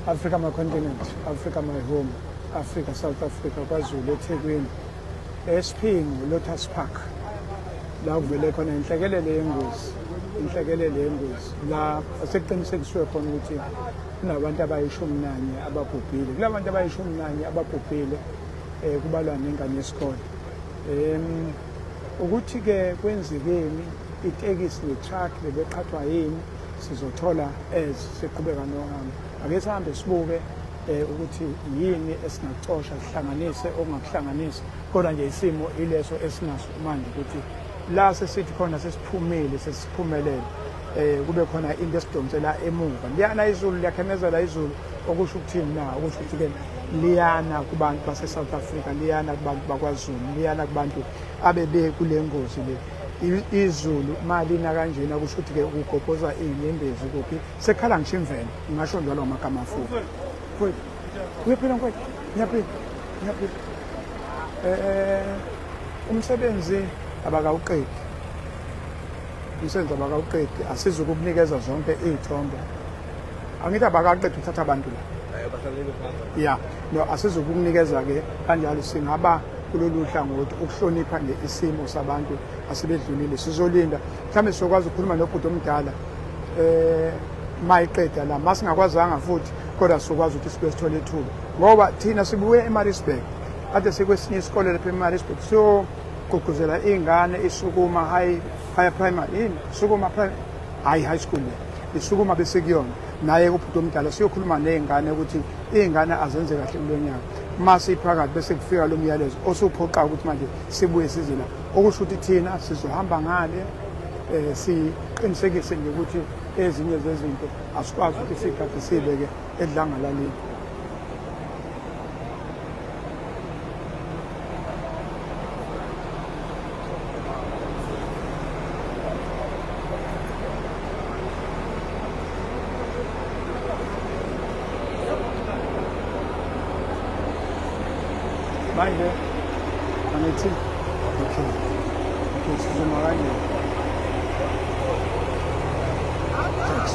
Africa my continent, Africa my home, Africa South Africa, KwaZulu, eThekwini, eSiphingo, Lotus Park, la kuvele khona inhlekelele yengozi, inhlekelele yengozi la sekuqinisekisiwe khona ukuthi kunabantu abayi-11 ababhubhile. Kula bantu abayi-11 ababhubhile kubalwa nengane yesikole. Ukuthi ke kwenzekeni, itekisi ne-truck bebeqhathwa yini, sizothola as siqhubeka nohambo. Ake sihambe sibuke ukuthi yini esingacosha sihlanganise okungakuhlanganisa, kodwa nje isimo ileso esinaso manje ukuthi la sesithi khona sesiphumile, sesiphumelele, kube khona into esidonsela emuva. Liyana izulu, liyakhemezela izulu, okusho ukuthini na? Okusho ukuthi-ke liyana kubantu base-South Africa, liyana kubantu bakwaZulu, liyana kubantu abebe kule ngozi le. Izulu malina kanjena kusho ukuthi-ke kugobhoza iy'nyembezi kuphi, sekhala ngisho imvelo, ngingasho njalo ngamagama afuthi. Mfowethu, uyaphila mfowethu? Ngiyaphila, ngiyaphila. Umsebenzi abakawuqedi, umsebenzi abakawuqedi, asizukukunikeza zonke iy'thombe. Angithi abakaqedi ukuthatha abantu la. Ya, no, asizukukunikeza-ke kanjalo. Singaba kulolu hlangothi ukuhlonipha nje isimo sabantu asebedlulile. Sizolinda mhlawumbe sizokwazi ukukhuluma nobhuti omdala mayiqeda la. Masingakwazanga futhi, kodwa sizokwazi ukuthi sibe sithole ithuba, ngoba thina sibuye eMaritzburg, kade sikwesinye isikole lapha eMaritzburg, siyogqugquzela iy'ngane iSukuma High, Higher Primary, yini Sukuma Primary, hhayi high school le iSukuma besekuyona naye ubhuti omdala, siyokhuluma ney'ngane ukuthi iy'ngane azenze kahle kulo nyaka. Masiphakathi bese kufika lo myalezo osuphoqa ukuthi manje sibuye size la, okusho ukuthi thina sizohamba ngale siqinisekise nje ukuthi ezinye zezinto asikwazi ukuthi siyithathe siyibeke edlangalaleni. Manje angithi okay, sizoma kanje. Thanks.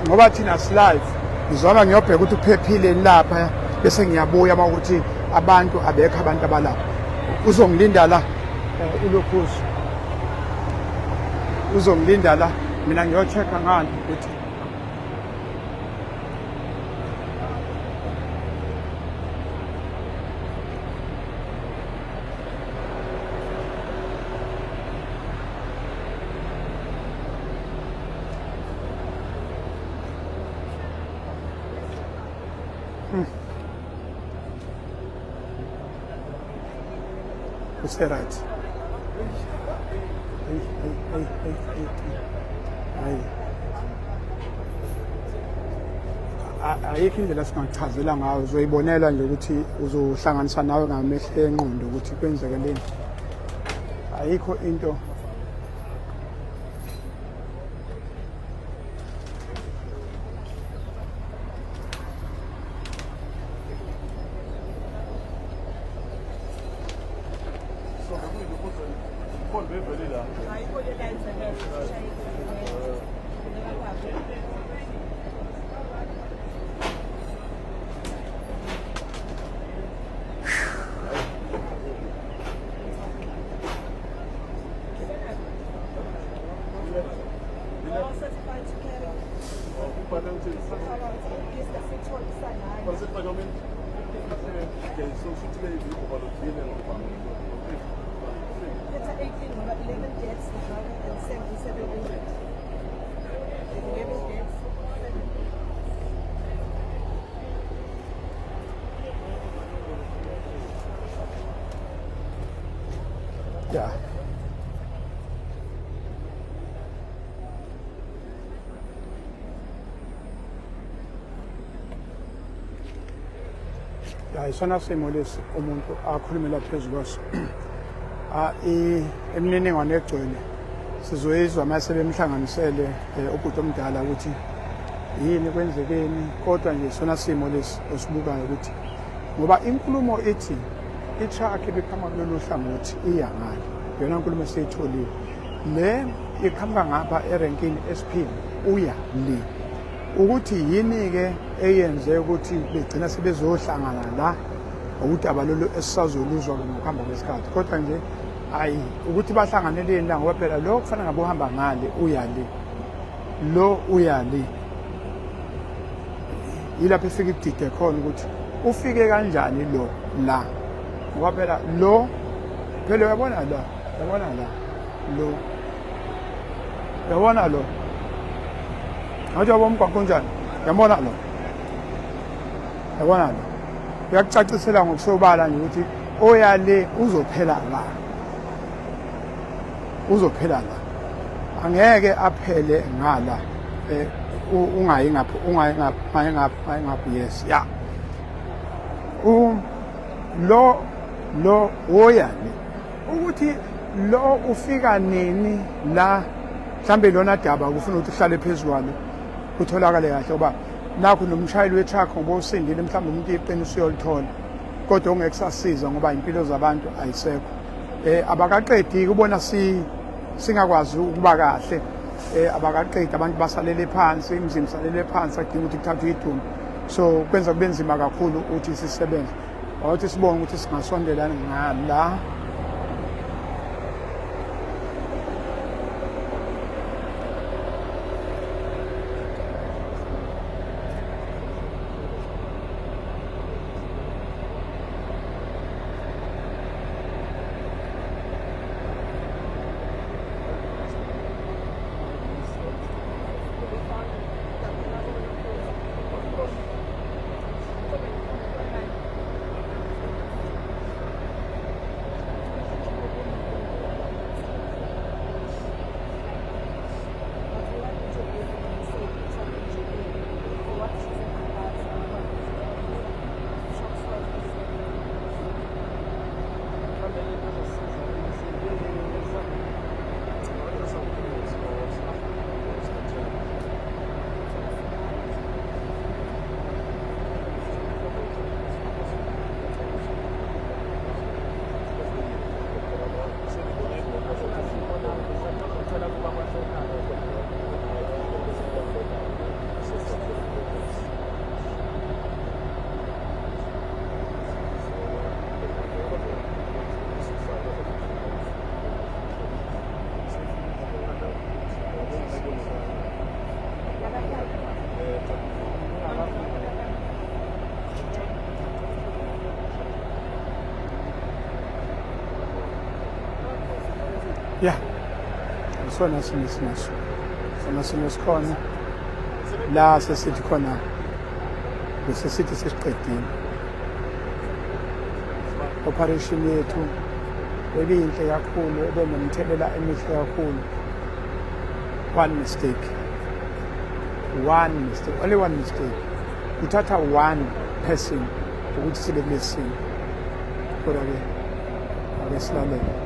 Ngoba thina silive, ngizwaba ngiyobheka ukuthi uphephile lapha, bese ngiyabuya uma ukuthi abantu abekho, abantu abalapha. Uzongilinda la, ulokhuzo uzongilinda la, mina ngiyo-check-a ngani ukuthi Use-right. Hey, hey, hey, hey, hey, hey. Ayikho indlela esingachazela ngayo, uzoyibonela nje ukuthi uzohlanganisa nawe ngamehlo engqondo ukuthi kwenzekeleni. Ayikho into. Ya. Ya, isona simo lesi umuntu akhulumela phezu kwaso. Ah, imininingwane egcwele sizoyizwa uma sebemhlanganisele ubhuti omdala ukuthi Yini kwenzekeni, kodwa nje sona simo lesi osibukayo ukuthi ngoba inkulumo ithi i-truck ibiqhamuka kulolu hlangothi iya ngale, iyona nkulumo esiyitholile le iqhamuka ngapha erenkini esiphini uya le, ukuthi yini-ke eyenze ukuthi begcina sebezohlangana la, udaba lolu esisazoluzwa-ke ngokuhamba kwesikhathi. Kodwa nje ayi ukuthi bahlanganeleni la, ngoba phela lo kufanele ngabe uhamba ngale uya le, lo uya le, yilapho efika idide khona ukuthi ufike kanjani lo la, ngoba phela lo phela uyabona la, uyabona la lo, uyabona lo, ngathi uyabona umgwaqo unjani, uyabona lo, uyabona lo, uyakucacisela ngokusobala nje ukuthi oya le uzophela la, uzophela la, angeke aphele ngala. Ungayi ngapho, ungayi ngapho, ungayi ngapho, ungayi ngapho. Yes, ya, lo lo oya le, ukuthi lo ufika nini la, mhlambe lona daba kufuna ukuthi uhlale phezu kwalo kutholakale kahle, ngoba nakho nomshayeli we-truck ngoba usindile, mhlawumbe umuntu iqiniso uyolithola, kodwa ongeke kusasiza ngoba impilo zabantu ayisekho. Abakaqedi kubona singakwazi ukuba kahle, abakaqedi, abantu basalele phansi, imizimba isalele phansi, adinga ukuthi kuthathwe idumbu, so kwenza kube nzima kakhulu ukuthi sisebenze. Awuthi sibonge ukuthi singasondela ngala. Ya, isona simo esinaso, sona simo esikhona la sesithi khona bese sithi sesiqedile operation yethu ebiyinhle kakhulu, ebenomthelela emihle kakhulu. One mistake, one mistake, only one mistake, kuthatha one person ukuthi sibe kulesi simo. Kodwa-ke ake silalele.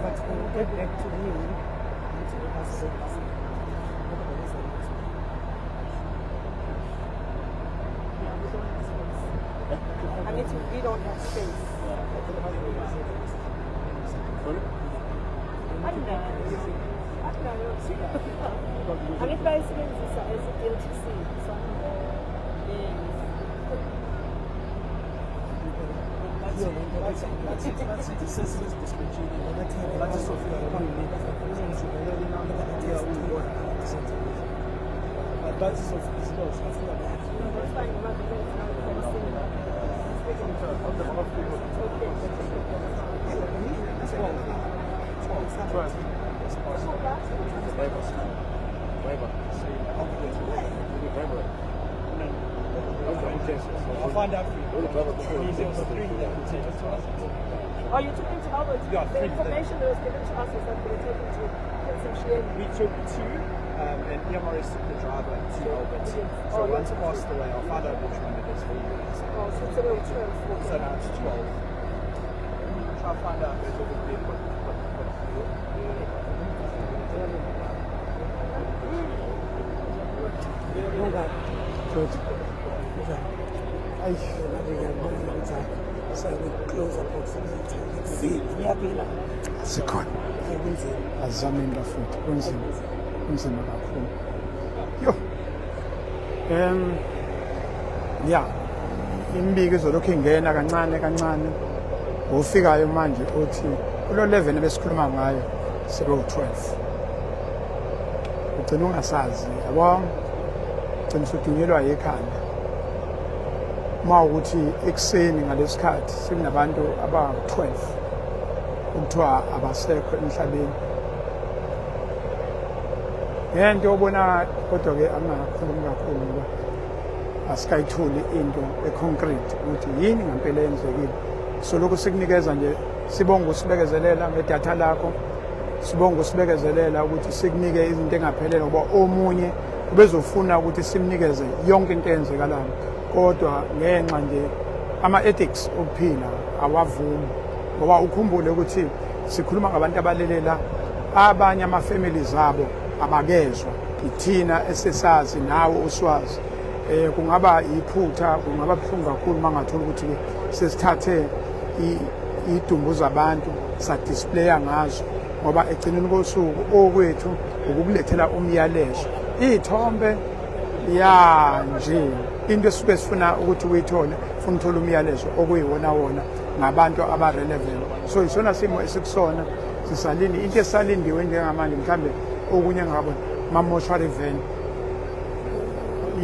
But we'll get back to you. I mean, we don't have space. Anayo. Anayo. Angithi bayisebenzisa as i-DLTC. So, yes. No, that's fine. Ngoba vele it's not promising. Okay. Okay, I'll find out for you. There was three that were taken to hospital. Oh, you took them to Albert? Yeah, The three. information that was given to us was that they were taken to Prince Mshiyeni. We took two, and EMRS took the driver to Albert. Yes. So Oh, one's yeah. passed away. I'll find out which one it is for you. Oh, so it's about 12. So now it's 12. Try to find out. Good. Ayi, Ngiyabona ukuthi close proximity. Ngiyaphila. Sikhona. Kunzima. Azameni bafowethu, kunzima. Kunzima kakhulu. Yo. Ya. Imibiko izolokhu ingena kancane kancane. Ofikayo manje uthi kulo 11 ebesikhuluma ngayo sebewu-12. Ugcina ungasazi, yabo? Ugcina usudunyelwa yikhanda. Uma ukuthi ekuseni ngalesikhathi sekunabantu abawu-12 okuthiwa abasekho emhlabeni. Ngento obona, kodwa-ke angingakhulumi kakhulu ngoba asikayitholi into e-concrete ukuthi yini ngempela eyenzekile. So lokhu sikunikeza nje, sibonga usibekezelela ngedatha lakho, sibonga usibekezelela ukuthi sikunike izinto engaphelele, ngoba omunye ubezofuna ukuthi simnikeze yonke into eyenzekalayo, kodwa ngenxa nje ama-ethics okuphila awavumi, ngoba ukhumbule ukuthi sikhuluma ngabantu abalelela abanye ama-families abo abakezwa, ithina esesazi nawe uswazi. Kungaba iphutha, kungaba buhlungu kakhulu mangathola ukuthi ke sesithathe idumbu zabantu sadisplaya ngazo, ngoba egcineni kosuku okwethu ukukulethela umyalezo, iy'thombe ya nje into esuke sifuna ukuthi uyithole, funa uthole umyalezo okuyiwona wona ngabantu aba-relevant. So isona simo esikusona, sisalinde into esalindiwe njengamanje. Mhlambe okunye engingabona ama-mortuary van,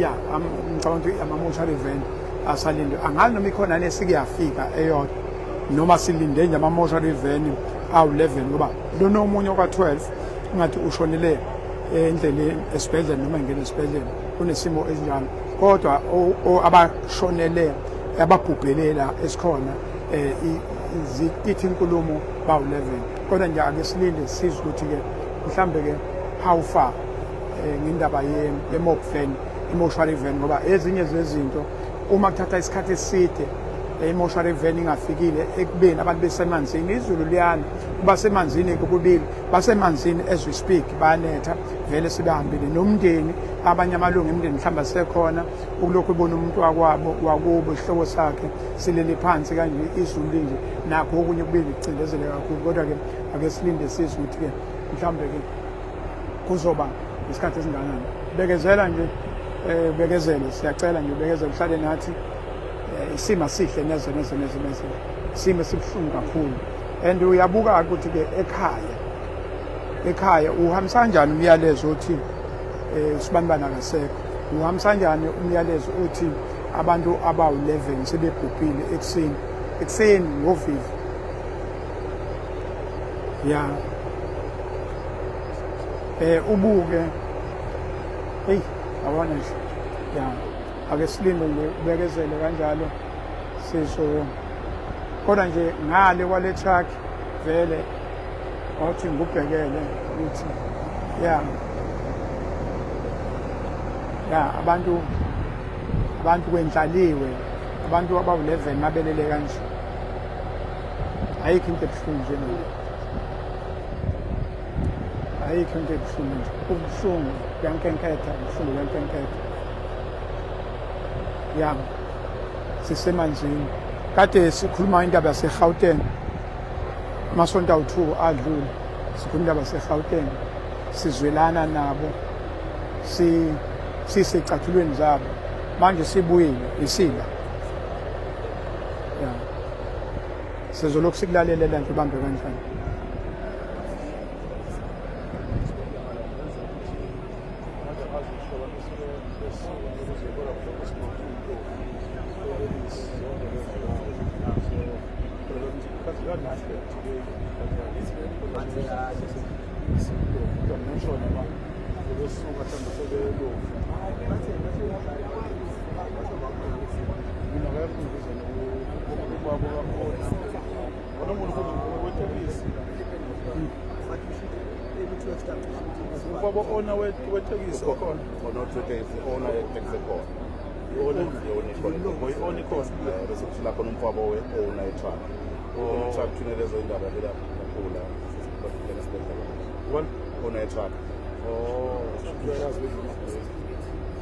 ya, ngicabanga ukuthi ama-mortuary van asalindwe. Angazi noma ikhona nesikuyafika eyodwa noma silinde nje ama-mortuary van awu-11, ngoba lona omunye okwa-12 ungathi ushonile endleleni esibhedlela noma engena esibhedlela, kunesimo esinjalo. Kodwa abashonele, ababhubhelela esikhona, ithi inkulumo bawu-11. Kodwa nje ake silinde sizwe ukuthi-ke mhlambe ke how far ngendaba ye-morgue van, i-mortuary van, ngoba ezinye zezinto uma kuthatha isikhathi eside i-mortuary van ingafikile, ekubeni abantu besemanzini, izulu liyana, basemanzini kubili, basemanzini as we speak, bayanetha vele, sebehambile nomndeni, abanye amalungu emndeni mhlawumbe asekhona ukulokhu ubona umuntu wakwabo, wakubo, isihlobo sakhe silele phansi kanje, izulu linje, nakho okunye kubili kucindezele kakhulu. Kodwa-ke ake silinde sizwe ukuthi-ke mhlawumbe-ke kuzoba isikhathi esingakanani. Bekezela nje, bekezele, siyacela nje bekezele, uhlale nathi. Isimo asihle neze neze neze neze, isimo esibuhlungu kakhulu. And uyabuka ukuthi-ke ekhaya uhambisa kanjani umyalezo othi usibanibani akasekho, uhambisa kanjani umyalezo othi abantu abawu-11 sebebhubhile ekuseni ekuseni ngovivi ya ubuke, hey, yabona nje ya, ake silinde nje, ubekezele kanjalo sizo. Kodwa nje ngale kwale truck vele wathi ngubhekele ukuthi ya abantu kwendlaliwe, abantu abawu-11 mabelele kanje, ayikho into ebuhlungu njengale, ayikho into ebuhlungu nje, kubuhlungu, kuyankenketha, kubuhlungu, kuyankenketha. Ya, sisemanzini. Kade sikhuluma indaba yaseGauteng amasonto awu-2 adlule, sikhuluma indaba yaseGauteng, sizwelana nabo, si sisecathulweni zabo. Manje sibuyile isila ya, sizolokhu sikulalela nje, ubambe kanjani. Umfowabo owner wetekisi okhona. Not wetekisi, owner yetekisi ekhona. I-owner ikhona. I-owner ikhona. Bese kuthi la khona umfowabo we-owner ye-truck. I-truck thina lezo indaba vele kakhulu esibhedlela. One. Owner ye-truck. Oh.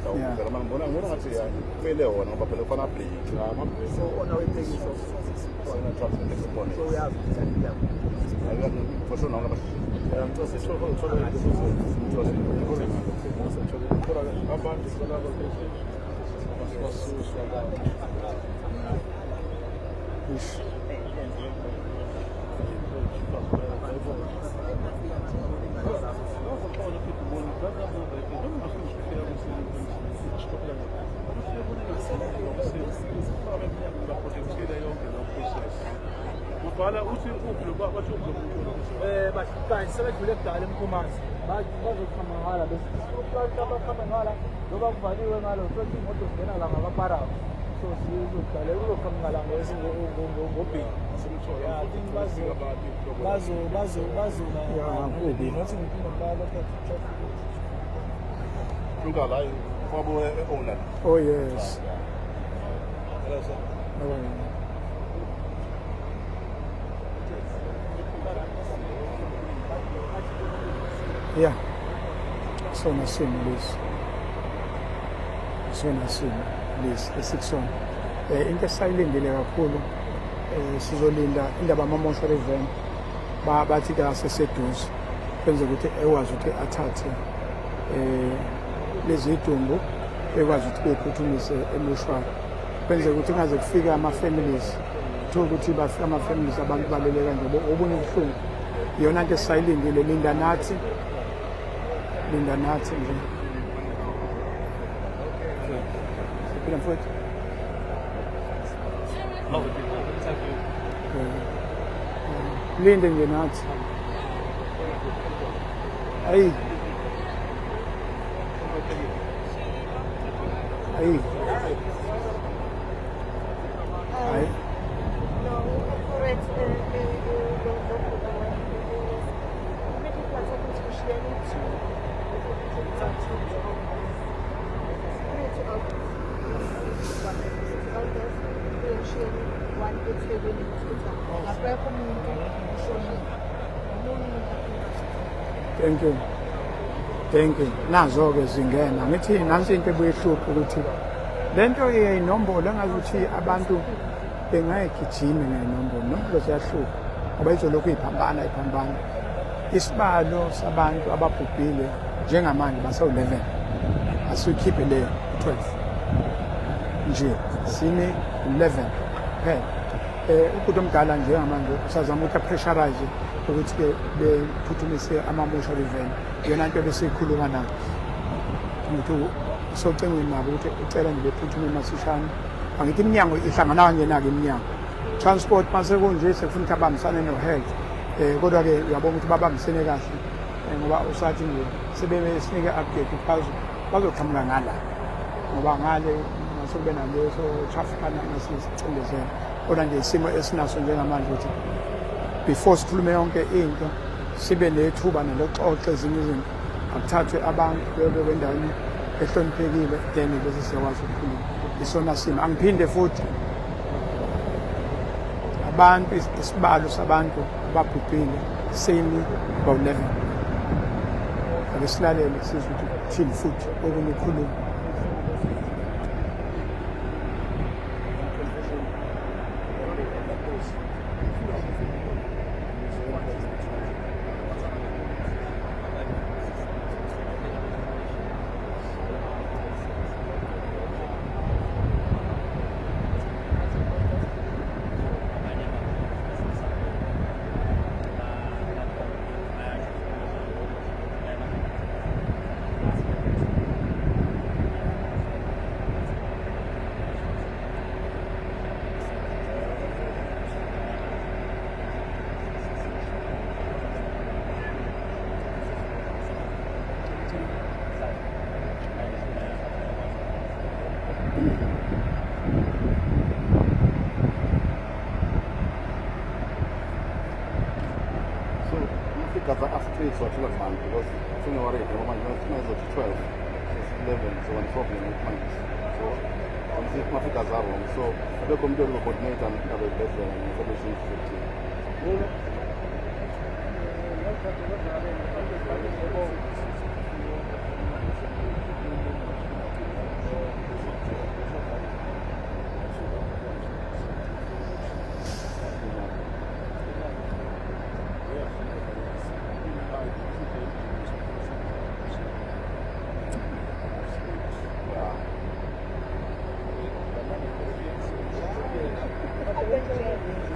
Yeah. Phela ngibona ngathi fele wona ngoba phela kufana break. Ama-break. So owner wetekisi Owner truck netekisi khona. so uyazi ukuthi For sure nonke Yeah, ngicela sithole abantu balaba basuswa la. Ish. Ubhala uthi uphi lo bathi uphi lo muntu? Kanye sebedlule kudala eMkhomazi, bazoqhamuka ngala bese abaqhamuka ngala njengoba kuvaliwe ngalo thothi iy'moto zingena la ngakaparawo, so zizodala kuzoqhamuka la ngobheki. Yeah, I think bazo Yeah, kubi. nothi ngiphinde ngibala traffic. Luka la umfowabo we-owner. Oh yes. Hello sir. Oh, yeah. Yeah. Sona simo lesi. Sona simo lesi esikusona. Into esayilindile kakhulu, sizolinda indaba ama-mortuary van, bathi kaseseduze kwenze ukuthi ekwazi ukuthi athathe lezi dumbu, ekwazi ukuthi bephuthumise emoshwari, kwenze ukuthi kungaze kufike ama-families, kuthiwa ukuthi bafika ama-families abantu balele kanje. Obunye ubuhlungu, iyona nto esisayilindile. Linda nathi, linda nathi nje. Siphila mfowethu. Thank you. Linde nje nathi. Ayi, ayi, ayi. No, correct. Immediately talking to Shiyani two, three to Shiyani, one eThekwini Hospital. Akekho umuntu oshonile. Omunye umuntu. Thank you, thank you. Nazo-ke zingena, ngithi nansi into ebuye ihluphe ukuthi le nto yey'nombolo, engazuthi abantu bengayigijimi ngey'nombolo. Nombolo ziyahlupha ngoba izolokhu iphambana iphambana. Isibalo sabantu ababhubhile njengamanje basewu-11, asiyikhiphe le 12 nje, sime 11 kuphela. Ubhuti omdala njengamanje usazama ukuthi a-pressurize ukuthi ke bephuthumise ama-mortuary van, iyona nto ebesiyikhuluma nayo ukuthi usocingweni nabo ukuthi ucela nje bephuthume masishane. Angithi iminyango ihlangana kanjena-ke, iminyango transport mase kunje sekufuna ukuthi abambisane no-health, kodwa-ke uyabona ukuthi babambisene kahle, ngoba usathi nje sebesinike update ukuthi bazoqhamuka ngala, ngoba ngale ngase kube naleso traffic angasicindezela. Kodwa nje isimo esinaso njengamanje ukuthi before sikhulume yonke into, sibe nethuba nalokuxoxa ezinye izinto, akuthathwe abantu bebekwe endaweni ehloniphekile, then bese siyakwazi ukukhuluma. Isona simo. Angiphinde futhi, abantu, isibalo sabantu ababhubhile semi about 11. Ake silalele sizwe ukuthi kuthini futhi okunye ukukhuluma. So ama-figures are straight wathola kubani? Because Sengi-worried ngoba manje mayizothi 12, 11, so one problem manje. So ama-figures are wrong, so abekho umuntu ozocoordinate indaba yezibhedlela ne-information sizothini.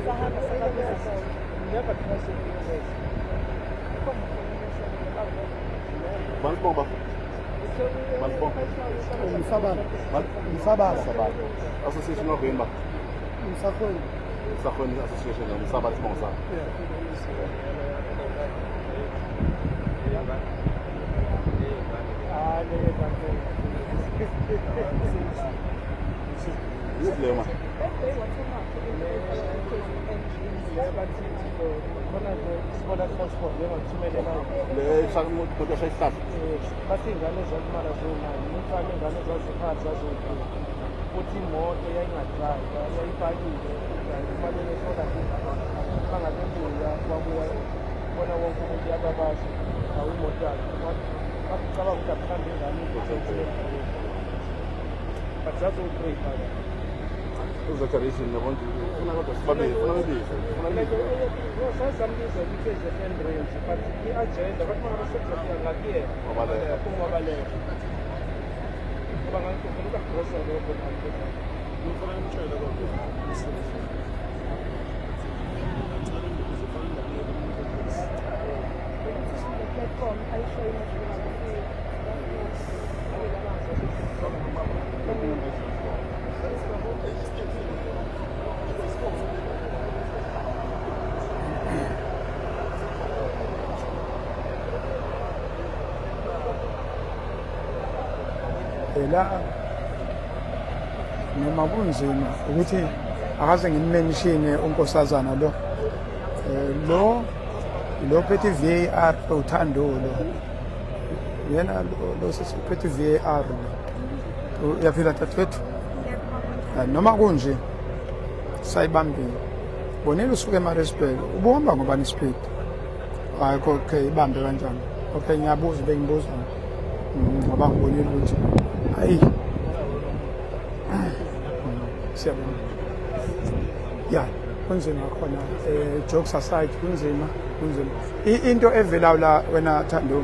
Sahamba sababiza sonke. Never trust anyone. Bantu bonke. Msabala. Msabala. Msabala. Association of Yemba. Msakweni. Msakweni Association, Msabala isibongo sakho. Yiphi leyo ma? Khona nje sibona transport njengathumelela. Le shaka umuntu oshaya isihlahla. Bathi iy'ngane zalimala ziwu-9, umfana iy'ngane zaziphansi zaziwu-3, futhi imoto yayingadrayiva, yayipakile. Kufanele shona bangabe buya wabuya bona wonke umuntu yababazi awu imoto yakhe, bacabanga ukuthi akuhambe ingane, but zaziwu-3 phakathi. Exaggeration yabo nje. Ufuna kodwa sibabize, ufuna bebize, ufuna bebize. Sasambiza kwi-KZN Rails, but i-agenda bathi uma ngabe sekuzofika ngakuyena Wabaleka. Wabaleka ngoba ngangifuna uku-addressa lokho nakho. Platform ayishoyo imajini. La noma kunzima ukuthi akaze ngimmenshine unkosazana lo, lo lo phethe i-VAR, uthando lo, yena lo sesiphethe i-VAR lo. Uyaphila dadewethu? Noma kunje sayibambile, bonile usuke eMaritzburg, ubuhamba ngobani speed? Hayi, okay, ibambe kanjani? Okay, ngiyabuza, bengibuza ngoba ngibonile ukuthi hayi, siyabonga. Ya, kunzima khona. Jokes aside, kunzima, kunzima. Into evelayo la, wena Thando,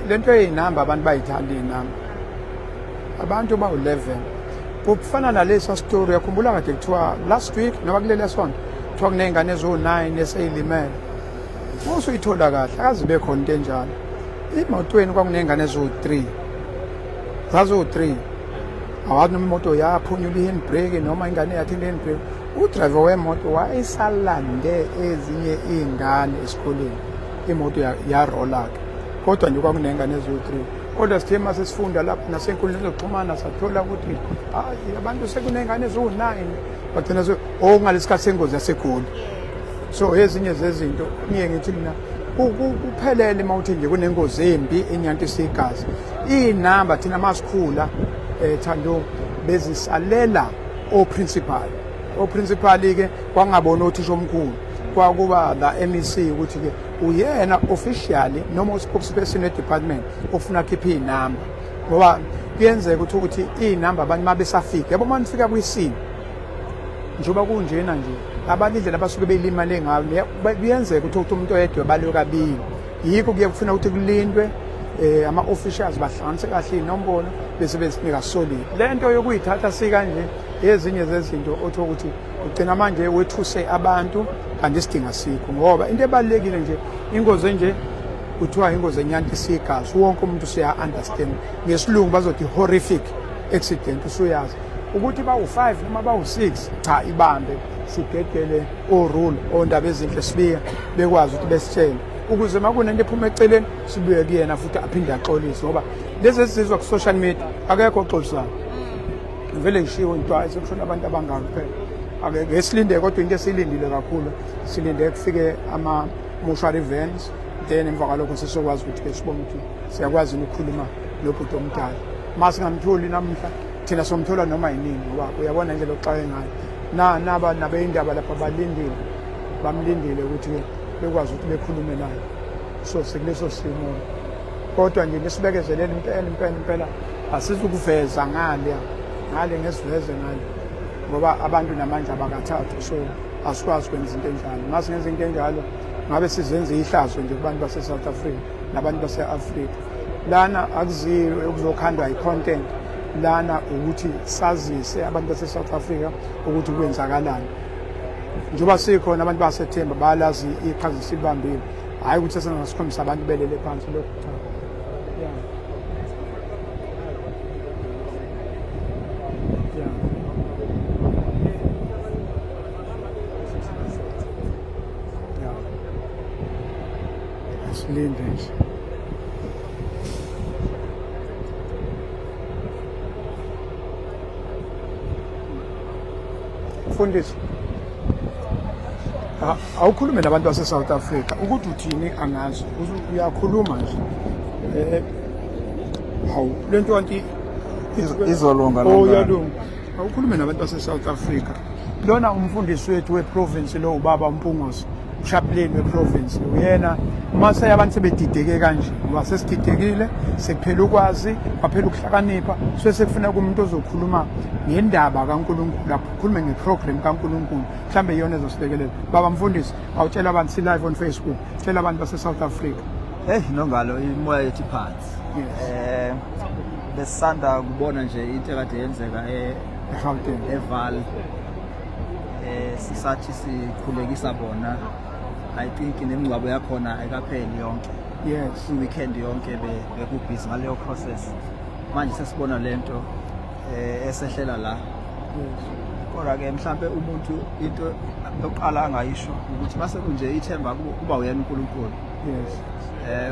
lento eyinamba, abantu bayithanda iy'namba, abantu bawu-11, kufana nalesa story uyakhumbula kade kuthiwa last week noma kuleli sonto kuthiwa kuney'ngane eziwu-9 esey'limele. Uma usuyithola kahle, akaze ibe khona into enjalo. Emotweni kwakuney'ngane eziwu-3, zaziwu-3. Awazi noma imoto yaphunyula i-handbrake noma ingane yathi i-handbrake. Udrayiva wemoto wayesalande ezinye iy'ngane esikoleni, imoto yarola-ke, kodwa nje kwakuney'ngane eziwu-3. Kodwa sithe uma sesifunda lapho nasenkundleni zokuxhumana, sathola ukuthi hayi, abantu sekuney'ngane eziwu-9, bagcina oh, ngalesi sikhathi sengozi yaseGoli. So ezinye zezinto ngiye ngithi mina kuphelele uma uthi nje kunengozi embi enyantisa igazi, iy'namba thina masikhula, Thando, bezisalela o-principal. O-principal-ke kwangabona othisha omkhulu, kwakuba la MEC ukuthi-ke uyena officially noma u-spokesperson we-department ofuna akhiphe iy'namba, ngoba kuyenzeka ukuthi iy'namba abantu uma besafika, yabo, uma nifika kwisimo njengoba kunjena nje, abantu indlela abasuke belimale ngayo, kuyenzeka ukuthi umuntu oyedwa balwe kabili. Yikho kuye kufuna ukuthi kulindwe ama-officials bahlanganise kahle iy'nombolo bese besinika solid. Le nto yokuyithatha sikanje ezinye zezinto otho ukuthi ugcina manje wethuse abantu, kanti isidinga sikho, ngoba into ebalulekile nje, ingozi enje kuthiwa ingozi enyantisa igazi, wonke umuntu usuya-understand. Ngesilungu bazothi horrific accident. Usuyazi ukuthi bawu-5 noma bawu-6. Cha, ibambe sigegele o-rule ondaba ezinhle, sibiya bekwazi ukuthi besitshele ukuze uma kunento ephuma eceleni sibuye kuyena futhi aphinde axolise, ngoba lezi ezizwa ku-social media akekho oxolisayo. Vele ngishiwo into, hayi, sekushona abantu abangaki kuphela. Ake silinde, kodwa into esiyilindile kakhulu, silinde kufike ama-mortuary vans. Then emva kwalokho sesokwazi ukuthi-ke sibone ukuthi siyakwazi ukukhuluma nobhuti omdala. Uma singamtholi namuhla, thina somthola noma yinini, ngoba uyabona indlela oxake ngayo. Na naba nabeyindaba lapha balindile, bamlindile ukuthi-ke bekwazi ukuthi bekhulume naye. So sikuleso simo, kodwa nje nisibekezelele impela impela impela, asizukuveza ngale ngale, ngesiveze ngale ngoba abantu namanje abakathathwa, so asikwazi ukwenza into enjalo. Uma singenza into enjalo ngabe sizenza ihlazo nje kubantu base-South Africa nabantu base-Afrika. Lana akuziwe ukuzokhandwa i-content, lana ukuthi sazise abantu base-South Africa ukuthi kwenzakalani. Njengoba sikhona abantu basethemba bayalazi iqhaza esibambile, hhayi ukuthi sesingasikhombisa abantu belele phansi lokhu, cha. Yeah. Yeah. Yeah. Asilinde nje. Mfundisi, awukhulume nabantu base-South Africa ukuthi uthini, angazi, uyakhuluma nje. Hawu, le nto kanti Izolunga. Oh, iyalunga. Awukhulume nabantu base-South Africa. Lona umfundisi wethu we-province lo, ubaba uMpungose, uchaplain we-province uyena. Mase abantu sebedideke kanje, ngoba sesididekile, sekuphela ukwazi, kwaphela ukuhlakanipha, so sekufuneka umuntu ozokhuluma ngendaba kaNkulunkulu, akhulume ngeprogram kaNkulunkulu, mhlambe iyona ezosilekelela. Baba mfundisi, awutshela abantu, si-live on Facebook, tshela abantu base-South Africa. Hey Nongalo, imoya yethu phansi. Besanda kubona nje into ekade yenzeka eGauteng, eVaal. Sisathi sikhulekisa bona. I think nemingcwabo yakhona ayikapheli yonke. I-weekend yonke bekubhizi ngaleyo process. Manje sesibona lento esehlela la. Kodwa ke mhlambe umuntu into yokuqala angayisho ukuthi mase kunje ithemba kuba uyena uNkulunkulu.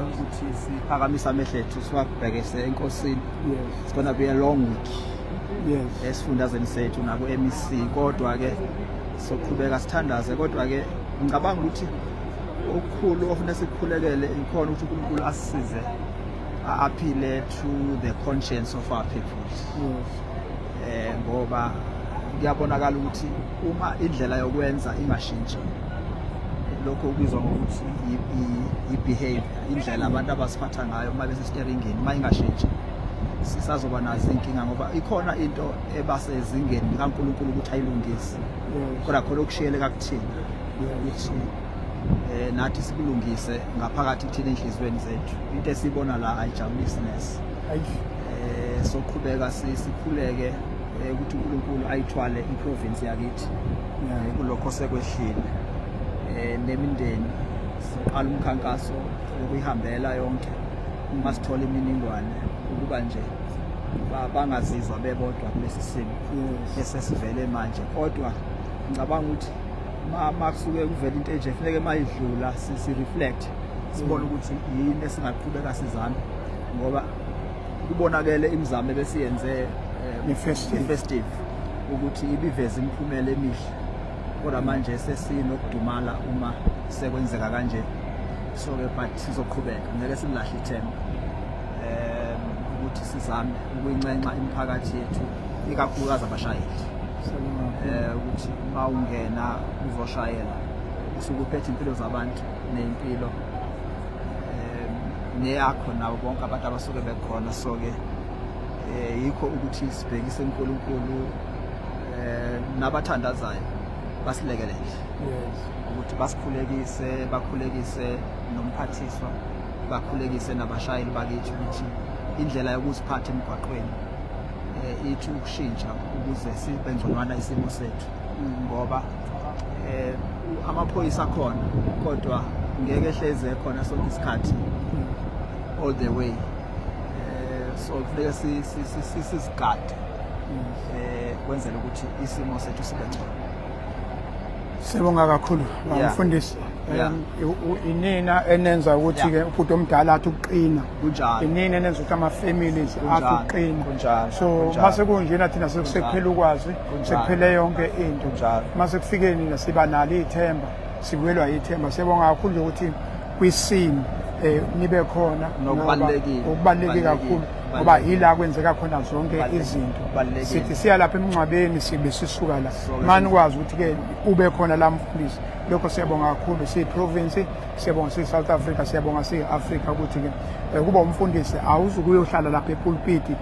Ukuthi siphakamisa amehlo ethu siwabhekise eNkosini. It's gonna be a long week. Esifundazweni sethu naku MEC, kodwa ke soqhubeka sithandaze. Kodwa ke ngicabanga ukuthi okukhulu ofanele sikukhulekele ikhona ukuthi uNkulunkulu asisize appeal to the conscience of our people. Ngoba kuyabonakala ukuthi uma indlela yokwenza ingashintshi, lokho kubizwa ngokuthi i-behavior, indlela abantu abasiphatha ngayo uma besesteringini, uma ingashintshi sisazoba nazo inkinga, ngoba ikhona into ebasezingeni likaNkulunkulu ukuthi ayilungise, kodwa khona okushiyeleka kuthina ukuthi nathi sikulungise ngaphakathi kuthina enhliziyweni zethu. Into esibona la ayijabulisi neze. Soqhubeka sikhuleke ukuthi uNkulunkulu ayithwale iprovince yakithi kulokho sekwehlile, nemindeni siqala umkhankaso wokuyihambela yonke uma sithola imininingwane ukuba nje bangazizwa bebodwa kulesi simo esesivele manje. Kodwa ngicabanga ukuthi ma kusuke kuvela into enje, funeke mayidlula si reflect, sibone ukuthi yini esingaqhubeka sizame, ngoba kubonakele imizamo ebesiyenze nge-festive ukuthi ibiveze imiphumela emihle, kodwa manje sesinokudumala uma sekwenzeka kanje. So ke but sizoqhubeka, ngeke silahle ithemba ukuthi sizame ukuyinxenxa imiphakathi yethu, ikakhulukazi abashayeli, ukuthi uma ungena uzoshayela usuke uphethe impilo zabantu nempilo neyakho nabo bonke abantu abasuke bekhona. So ke yikho ukuthi sibhekise uNkulunkulu, nabathandazayo basilekelele ukuthi basikhulekise, bakhulekise nomphathiswa, bakhulekise nabashayeli bakithi ukuthi indlela yokuziphatha emgwaqweni ithi ukushintsha ukuze sibe ngconywana isimo sethu, ngoba amaphoyisa akhona kodwa ngeke ehleze ekhona sonke isikhathi all the way. So kufuneka sizigade kwenzela ukuthi isimo sethu sibe ngcono. Sibonga kakhulu mfundisi. Inina enenza ukuthi ke ubhuti omdala athi ukuqina. Inina enenza ukuthi ama families athi ukuqina. So mase kunjena thina sekuphela ukwazi, sekuphele yonke into. Mase kufikeni nina siba nalo ithemba, sibuyelwa ithemba. Siyabonga kakhulu nje ukuthi kwiscene nibe khona. Nokubalulekile. Okubaluleke kakhulu ngoba yila kwenzeka khona zonke izinto. Sithi siya lapha emngcwabeni, sibe sisuka la, mani kwazi ukuthi ke ube khona la mfundisi. Lokho siyabonga kakhulu siyi-province, siyabonga siyi-South Africa, siyabonga siyi-Afrika ukuthi-ke kuba umfundisi awuzukuyohlala lapha epulpiti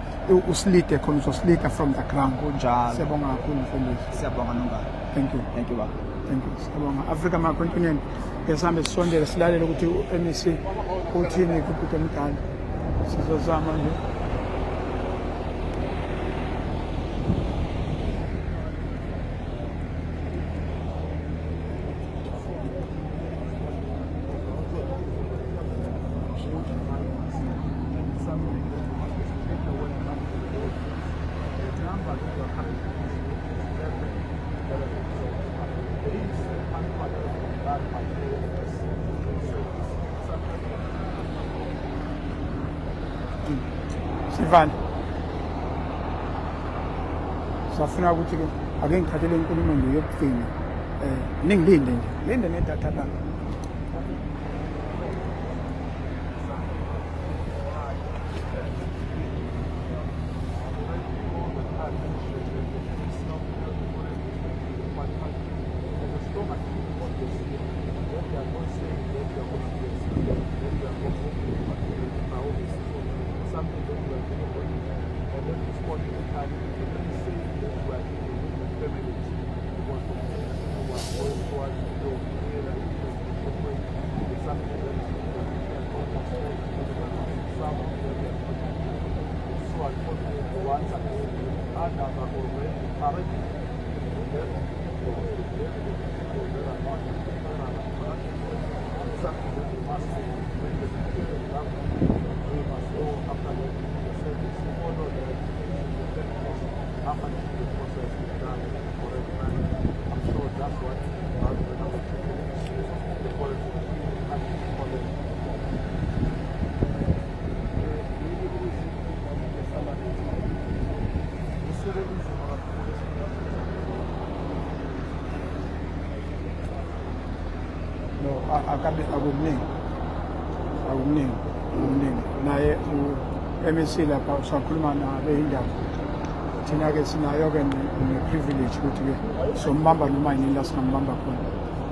usilide khona, uzosilida from the ground. Kunjalo. Siyabonga kakhulu mfundisi. Siyabonga Nongalo. Thank you. Thank you baba. Thank you. Siyabonga. Africa my continent. Ke sihambe sisondele silalele ukuthi u-MEC uthini kubhuti omdala. Sizozama nje. Sivale. Safuna ukuthi ke ake ngithathele inkulumo nje yokugcina. Ningilinde nje. Linde nedatha lami. No, akabe akukuningi. Akukuningi. Akukuningi. Naye u-MEC lapha usakhuluma nabe indaba. Thina ke sinayo ke ne-privilege ukuthi ke sombamba noma yini la singambamba khona.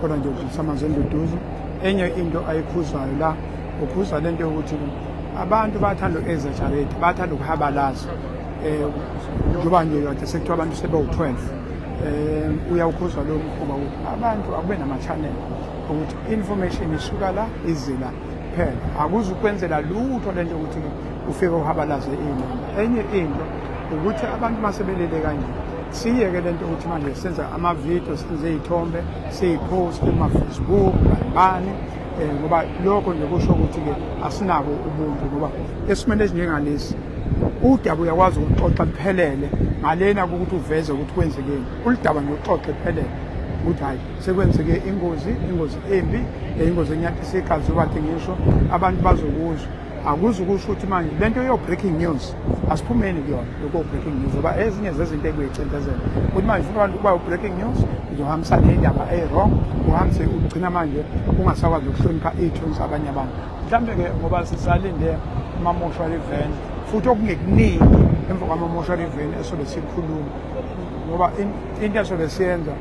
Kodwa nje udlulisa amazwi enduduzo. Enye into ayikhuzayo la, ukhuza lento yokuthi abantu bathanda uku-exaggerate, bathanda ukuhabalaza. Njengoba nje kade sekuthiwa abantu sebewu-12. Uyawukhuza lowo mkhuba ukuthi abantu akube nama-channel ukuthi information isuka la ize la phela, akuzukwenzela lutho lento ukuthi ufike uhabalaze iy'namba. Enye into ukuthi abantu masebelele kanje, siyeke lento ukuthi manje senza amavidiyo, senze iy'thombe, siyipost kuma-Facebook bani, ngoba lokho nje kusho ukuthi-ke asinabo ubuntu, ngoba esimeni esinjengalesi udaba uyakwazi ukuxoxa luphelele ngalena ukuthi uveze ukuthi kwenzekeni. Uludaba nje uxoxe luphelele ukuthi hhayi sekwenzeke ingozi, ingozi embi, ingozi enyathisa igazi, okade ngisho abantu bazokuzwa. Akuze ukusho ukuthi manje lento yo-breaking news asiphumeni kuyona lokho breaking news, ngoba ezinye zezinto ekuyicindezela ukuthi manje ufuna abantu ukuba u-breaking news uzohambisa nendaba e-wrong, uhambise ugcina manje ungasakwazi ukuhlonipha iy'thunzi abanye abantu. Mhlawumbe-ke ngoba sisalinde ama-mortuary van, futhi okungekuningi emva kwama-mortuary van esobe sikhuluma, ngoba into esobe siyenza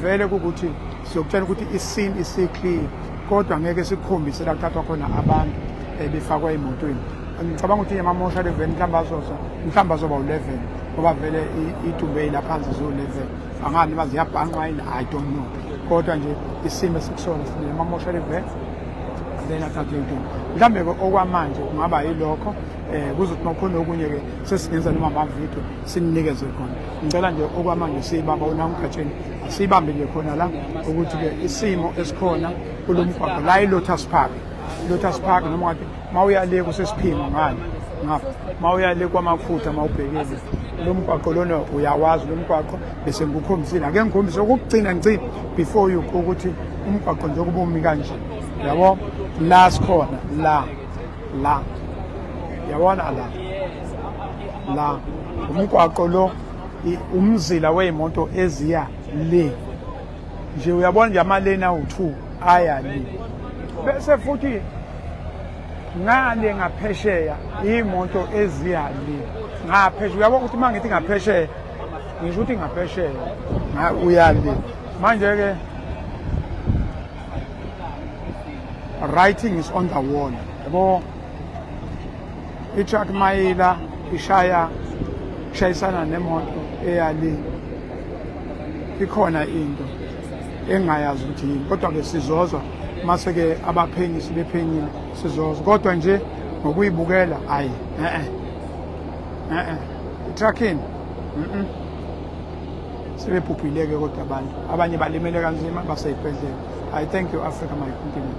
vele kukuthi siyokutshela ukuthi iscene isi-clear, kodwa ngeke sikukhombise la kuthathwa khona abantu befakwa emotweni. Ngicabanga ukuthi ama-mortuary van mhlawumbe azoza, mhlawumbe azoba u-11, ngoba vele idumbe ilaphansi ziwu-11. Angani noma ziyabhanqwa yini, I don't know, kodwa nje isimo esikusona sinema-mortuary van then athathe idumbe. Mhlawumbe-ke okwamanje kungaba yilokho. Kuzothi uma kukhona okunye-ke sesingenza noma amavidiyo sininikeze khona. Ngicela nje okwamanje siyibamba unamkhatsheni, asiyibambe nje khona la ukuthi-ke isimo esikhona kulo mgwaqo la i-Lotus Park, Lotus Park, noma ngathi uma uya le kusesiphingo ngale ngapha, uma uya le kwamakhutha, uma ubhekile lo mgwaqo lona uyawazi lo mgwaqo, bese ngikukhombisile. Ake ngikhombise okokugcina ngicine before you go ukuthi umgwaqo njengoba umi kanje, yabo la sikhona la la, yabona la la umgwaqo lo, umzila wey'moto eziya le nje, uyabona nje amaleni awu-2 aya le. Bese futhi ngale ngaphesheya iy'moto eziya le ngaphesheya, uyabo ukuthi uma ngithi ngaphesheya ngisho ukuthi ngaphesheya uya le. Manje-ke writing is on the wall, yabo. I-truck mayila ishaya ishayisana nemoto eyale, ikhona into engayazi ukuthi yini, kodwa-ke sizozwa mase-ke abaphenyi sebephenyile, sizozwa. Kodwa nje ngokuyibukela, ayi, e-e, e-e, i-trucking Sebebhubhile-ke kodwa abantu, abanye balimele kanzima, basey'bhedlela. I thank you, Africa, my continent.